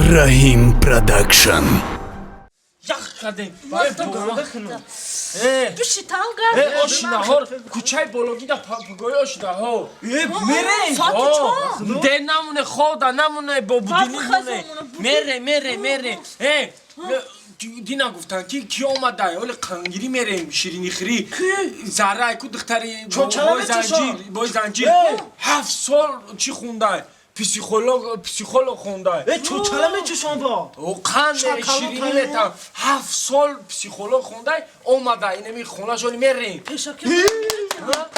Раҳим Продакшн. Ях кардем. Э, Биши талгар. э, ошинаҳор кӯчаи бологида пагои ошинаҳо. Э, мерем. Соати чор. Де намуне хода, намуне бо будини Баб муне. хазомуна, будини. Мере, мере, мере. Э, дина гуфтан ки ки омадай, оли қангирӣ мерем, ширинихӯрӣ. Зарай ку духтари Чочала бой занҷир, мечошон. бой занҷир. 7 сол чӣ хундай? Психолог, психолог хундай. Э, чочала мечошон ба. О, қанд Шакало ширинӣ тайёр. метам. 7 сол психолог хундай, омада, инами хонашоли мерем. Пешаки.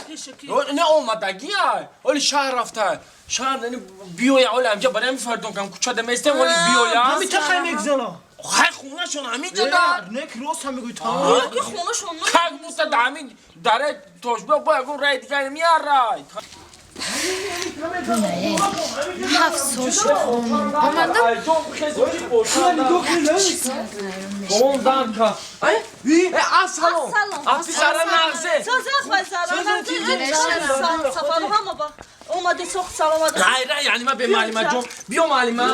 Пешаки. Не омадагия, оли шаҳр рафта, шаҳр яъне биёя, оли амҷа барои ҳамин фардон кам кӯчада местем, оли биёя. Ҳами тахай мегзала. Хай, хонашон ҳамин ҷода. Не, рост ҳам мегӯй та. Ки хонашон. Как будто да ҳамин даре тошба бо ягон рай дигар меарай. 7 сол шуд омадам. Онданка. Ассалом. Аписара нағзе. Сафару ҳама ба омади сохт саломат. Ғайра, яъне ма бе маълимаҷон. Биё, маълима.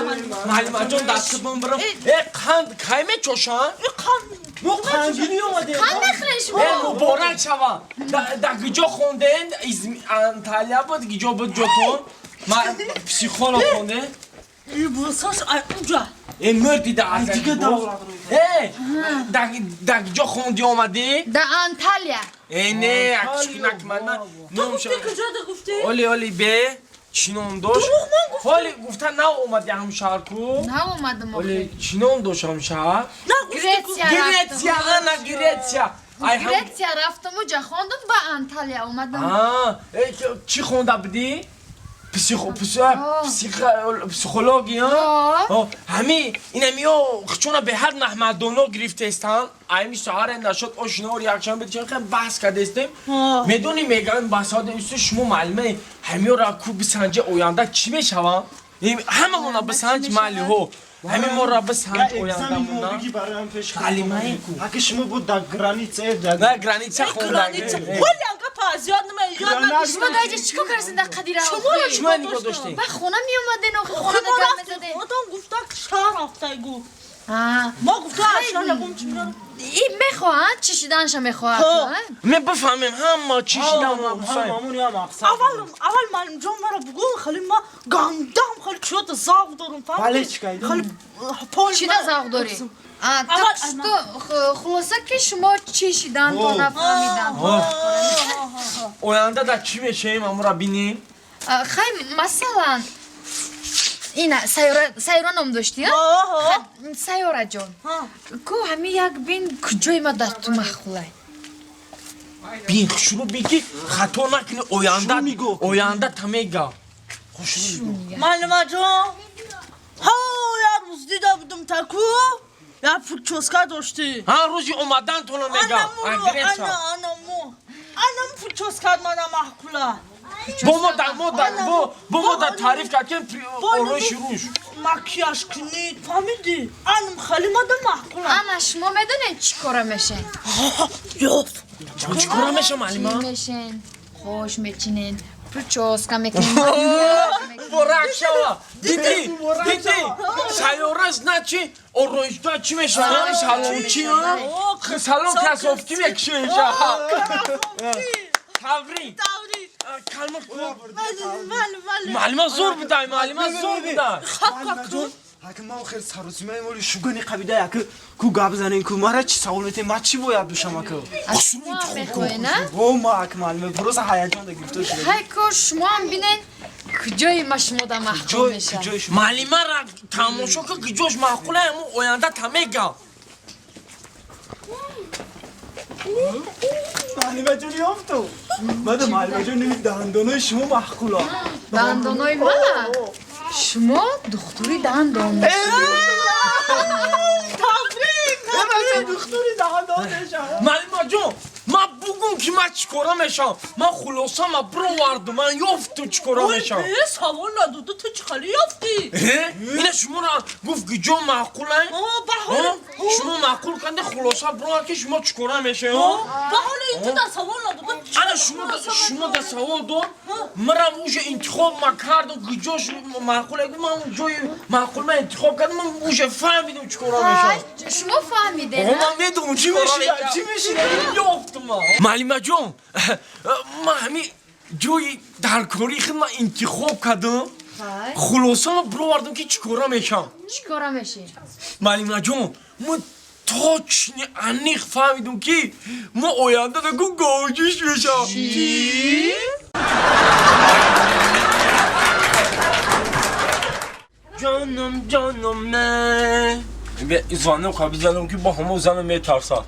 Маълимаҷон, дастбон бирам. Э, қанд кай мечошанд? Қанд. Мо қангирӣ омадем. Қанд мехӯред Э, шумо? Муборак шава. Да куҷо хонден? Анталия буд, куҷо буд ҷотон? Ма психолог хонден? Бусош ай унҷа. Э, мурди да аз Дига давлат. Э, да куҷо хонди омадӣ? Да Анталия. Э, не, акшкунак ман ном Гуфти куҷо да гуфти? Оли, оли, бе чӣ ном дошт? Оли гуфта на омади ҳам шаҳр ку? Наомадам. Оли чӣ ном дошт ҳам шаҳр? На гуфти. Гретсия. Гретсия, ана Гретсия. Ай ҳам Гретсия рафтаму ҷа хондум, ба Анталия омадам. А, э, чӣ хонда будӣ? Психология? О. Ҳами инамиё хчуна беҳад маҳмадоно гирифтестан. Айми саҳаре нашод ошинор якшанбе чен баҳс кардестем. Медонӣ, меган басода исту шумо маълима ҳамиёра ку бисанҷе, оянда чӣ мешаванд? Ҳамамона бисанҷ, маълиҳо. Ҳами моро бисанҷ ояндамона. Маълимае ку. Аки шумо буд да граница да. На граница хонда. Граница. Ҳоли анга пазиёд нама ёд надошт. Шумо даҷа чӣ кор кардин дар қадира? Шумо нигоҳ доштем. Ба хона меомаден охи, хона Мо гап рафтем. мезаден. Одам гуфта ки шаҳр рафтай гу. А, Мо гуфта шаҳр ягон чӣ меорам. И мехоҳад, чишиданша мехоҳад. Ҳо. А? Ме бифаҳмем ҳама чӣ шидан ма бифаҳмем. Ҳамон ям мақсад. Аввал, аввал маълимҷон маро бугӯ, хеле ма гандам, хеле чиёта завқ дорум, фаҳмидӣ? Бале, чӣ кайдӣ? Хеле пол Чида завқ дорӣ? А, так Аввал- что хулоса ки шумо чишиданто нафаҳмидам. Оянда да чӣ мешавем, амура бинем. А, хай, масалан, ина Сайёра, Сайёра ном доштӣ, а? Хай, Сайёраҷон, ку ҳами як бин, куҷои ма дар ту маъқулай? Бин, шурӯъ бин ки хато накунӣ оянда. Шурӯъ нигоҳ кун. Оянда тамега. Маълимаҷон, ҳо, як рӯз дида будум таку, як прическа доштӣ. Ҳа, рӯзи омадантона мега. Анаму, анаму, анаму прическа мана маъқула. Бо мо да мо да бо мо да таъриф кард ки ороиши рӯш. Макияж кунӣ, фаҳмидӣ? Анам хеле мада маъқула. Ана шумо медонед чӣ кора мешен? Ёф. Чӣ кора меша, маълима? Чӣ мешен? Хош мечинен, прическа мекунен. Муборак шава! Дидӣ, дидӣ, Сайёра, значит, ороишгоҳ чӣ мешава? Салончи, салон кроссовки мекушеша. Таврик, калма. Маълима зур будай, маълима зур будай. Ҳаки ма хел саросимаи моли шугани қабида яки ку гап занем, ку мара чӣ савол метем, ма чӣ бояд бошам, ака? Шумо мехоҳед, на? О, ма аки маълима просто ҳаяҷон да гирифтор шуда. Хай, ко шумоам бинен, куҷои ма шумода маъқул Ҷой мешавад. ҷои шумо. Маълимара тамошо ки куҷош маъқула, ҳамун оянда тамега. Маълимаҷон, ёфту мада, маълимаҷон, дандонои шумо маъқула. Дандонои ма? Шумо духтури дандон. Духтури дандон мешавад. Маълимаҷон, ман бугум ки ман чӣ кора мешавам, ман хулоса ма бировардум, ман ёфтум чӣ кора мешавам. Э, савол надоду, ту чӣ хеле ёфтӣ? Э, ина шуморо гуфт, куҷо маъқула. Баҳор. Шумо маъқул карда хулоса бурад ки шумо чӣ кора мешавед? Ба ҳоли ту да савол надодам. Ана шумо да савол дод, марам уже интихоб ма кардам, куҷо маъқул ман ҷои маъқул ма интихоб кардам, ман уже фаҳмидам чӣ кора мешавам. Шумо фаҳмидед? Ман медонам чӣ кора мешавам. Чӣ мешавад? Ёфтам. Маълимаҷон, ман ҳамин ҷои даркории худ ман интихоб кардам. Хулоса ма бировардам ки чӣ кора мешавам. Чӣ кора мешӣ? Маълимаҷон, ман точно аниқ фаҳмидам ки мо оянда даку говҷӯш мешавам. Чӣ? Ҷоном, ҷоном, не. Звонок ка бизанам ки бо ҳамо занам метарсад.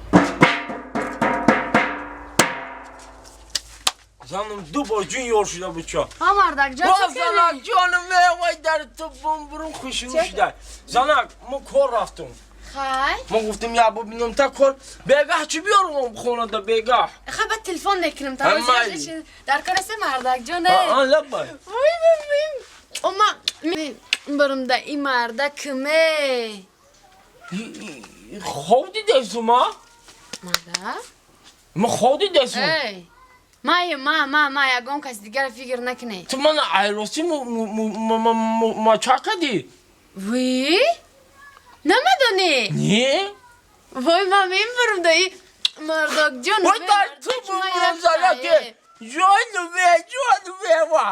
Занам ду бор ҷун ёр шуда буд ча. Ҳа, мардак ҷон, чӣ занак ҷонам, вай дар ту бум бурум хушрӯ шуда. Занак, мо кор рафтум. Хай. Мо гуфтем я бибинам та кор бегаҳ чӣ биёрам хонада бегаҳ. Хай, ба телефон мекунам та. Дар кор аст, мардак ҷон. А, лаббай. Вой, вой. Ома барам да и мардак ме. Хоб дидесу ма? Мардак? Ма хоб дидесу. Эй. Ма ма ма ма ягон кас дигар фикр накунӣ. Ту мана айроси ма ча кардӣ? Вой? Намедонӣ? Не? Вой, ма мебарам да и мардак ҷон. Вой, дар ту бумбурум занаке. Ҷонуме, ҷонуме ва.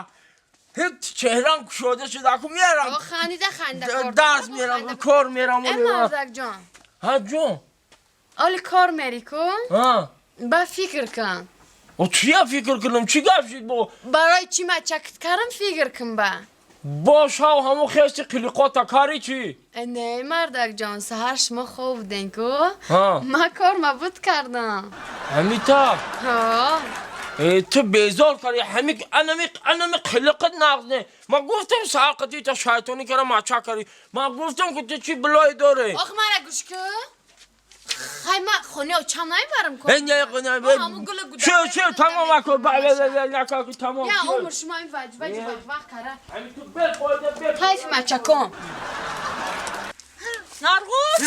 Ҳеҷ чеҳрам кушода шуда, ку мерам. О, ханида, ханида кор. Дарс мерам, кор мерам. Э, мардак ҷон. Ҳа, ҷон. Оли кор мери ку? Ҳа. Ба фикр кун. О, чия фикр кунам? Чӣ гап шуд бо? Барои чӣ ма чакт кардам фикр кун ба. Бош, ҳав ҳамо хести қилиқота кари чӣ? Не, мардак ҷон, саҳар шумо хоб буден ку? Ҳа. Ма кор мабуд кардам. Ҳамита? Ҳа. Ту безор карди, ҳами анами анами қилиқат нағз не. Ман гуфтам саҳар қати та шайтонӣ кара мача карди. Ман гуфтам ки ту чӣ билой дорӣ. Ох, мара гӯш кун. Хай, ма хонаи очам намебарам ку. Не, не, не. Шо, шо, тамом акун. Ба, ба, ба, ба, тамом. Я умр шумо ин ваҷ ваҷ вақт кара. Ҳами ту бел қоида бел. Кайф мачакон. Нарғуз.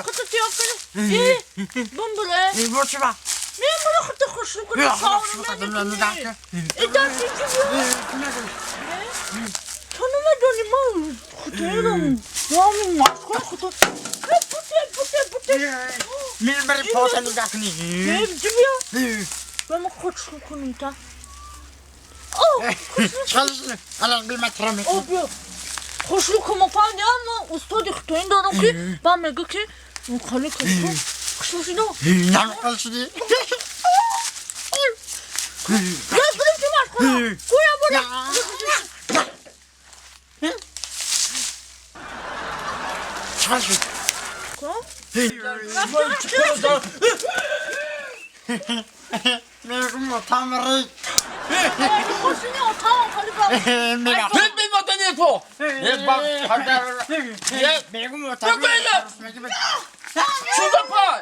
Худто тиёб кунӣ. И, бумбуре. Бочва. Мембуре худто хушрӯ кунӣ. Савол намекунӣ. И дар чӣ ту намедонӣ ман худоям. Ман машғул худо. Путе, путе, путе. Мебари пота нигоҳ кунӣ. Бия. Ба ман хушрӯ кунам та. О, бия. Хушрӯ кунам фаҳмидӣ, ман устоди хитоин дорам ки ба мегӯ ки хали кун. Хушрӯ шудам. Намақал шудӣ. Газ будем ки машғулам. Гӯя буре. Чӣ шуд? Мегум отамри. Хушини отам хали ба. Бел бел ватани ту. Мегум отамри. Шуда пай.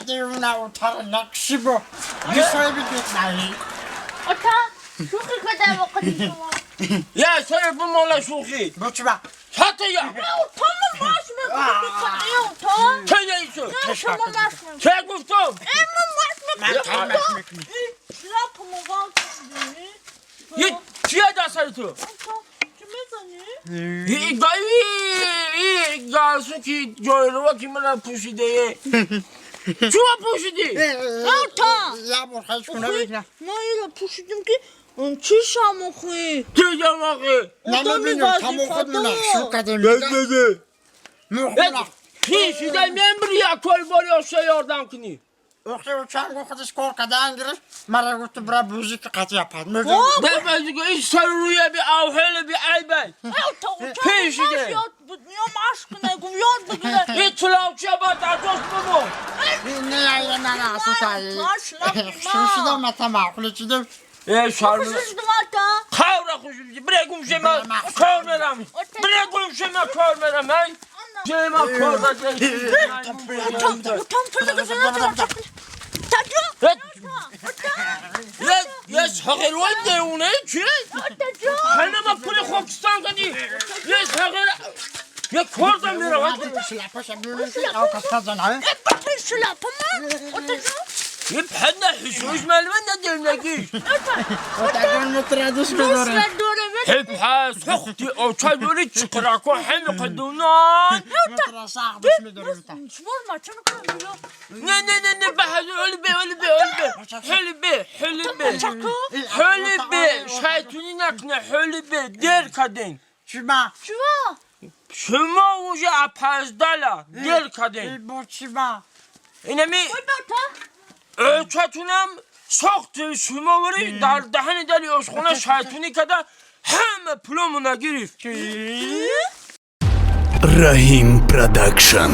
Девна отар нақшибо. Мисоиби бетнаи. Ота, шӯхӣ кардам вақти шумо. Я сари бумола шӯхӣ. Бочва. Хата я. Отам маш мекунӣ, отам. Чӣ яйсу? Шумо маш мекунӣ. Чӣ гуфтам? Э, ман маш мекунам. Лап мован. Е, чия дастари ту? Чӣ мезанӣ? И гаи, и гарсу ки ҷойрова ки мана пӯшидае. Чуа пӯшидӣ? Ота. Я бор хайш куна бигна. Ма ира пӯшидим ки чӣ шамохӣ? Чӣ шамохӣ? Намебинам, тамом худ нақшу кардем. Хишида мембри як кол бори оша ёрдам кунӣ. Охи очам худаш кор кардан гирифт, мара гуфт бира бузики қатъия пад. Не бузики, ин сари рӯя би авҳели би айбай. Пешиде. Ё машқ нагум, ёд бигир. Ин тулавча ба дардош бимон. Не, я на на сутаи. Шушидам на тама, хуличидам. Э, шарм. Хушидам ата. Хавра хушидам. Бира гумше ма кор мерам. Бира гумше ма кор мерам, ай. Ма кор Отам, отам, таҷо. Е, сағирвай девоне чи? Таҷо. Ҳана ма пули Покистон кадӣ. Е, сағир. Я кордам меравад. Ҳадна ҳисош маълума надемнагиш. Ҳибҳа сохти оча дори чиқирако ҳами қадунан. Не, не, не, не, баҳаду ҳулбе, ҳулбе, ҳулбе, ҳулбе, ҳулбе, ҳулбе, шайтуни накна, ҳулбе, дер каден. Шумо уже опоздала, дер каден. Инами очатунам сохти шумо вари дар даҳани дари ошхона шайтунӣ када, ҳама пуломона гирифт. Раҳим Продакшн.